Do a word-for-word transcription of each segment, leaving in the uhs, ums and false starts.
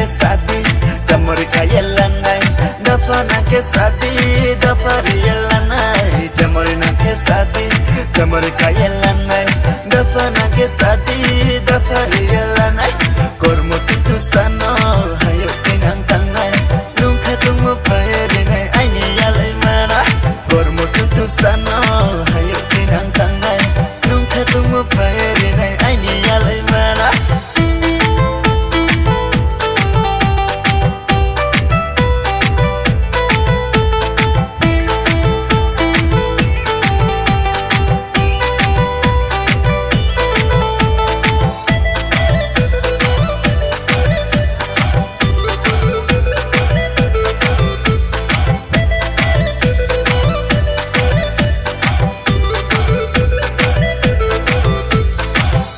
Sadi, chamari khaye lanai, dapha nangkhe sadi, dapha riye lanai, chamari nangkhe sadi, chamari khaye lanai, dapha nangkhe sadi, dapha riye lanai, kormo tutu sano, hayo tinang tangnai, nungkha tungmo phaye rinai, aini yalai mana, kormo tutu sano, hayo tinang tangnai, nungkha tungmo phaye rinai, aini yalai mana.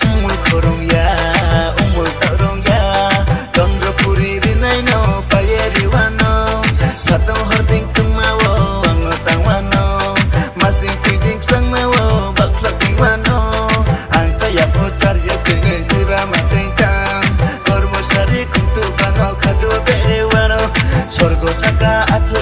Umul khorongya, umul khorongya, tondro puri rinai no paye riwano, satong hording tungmao, ango tangwano, masing kuiding sangmao, baklak dingwano, ang chaya pochar ye tene diba mateng tang, kormo sari khuntu bano khajo bere wano, sorgo saka athu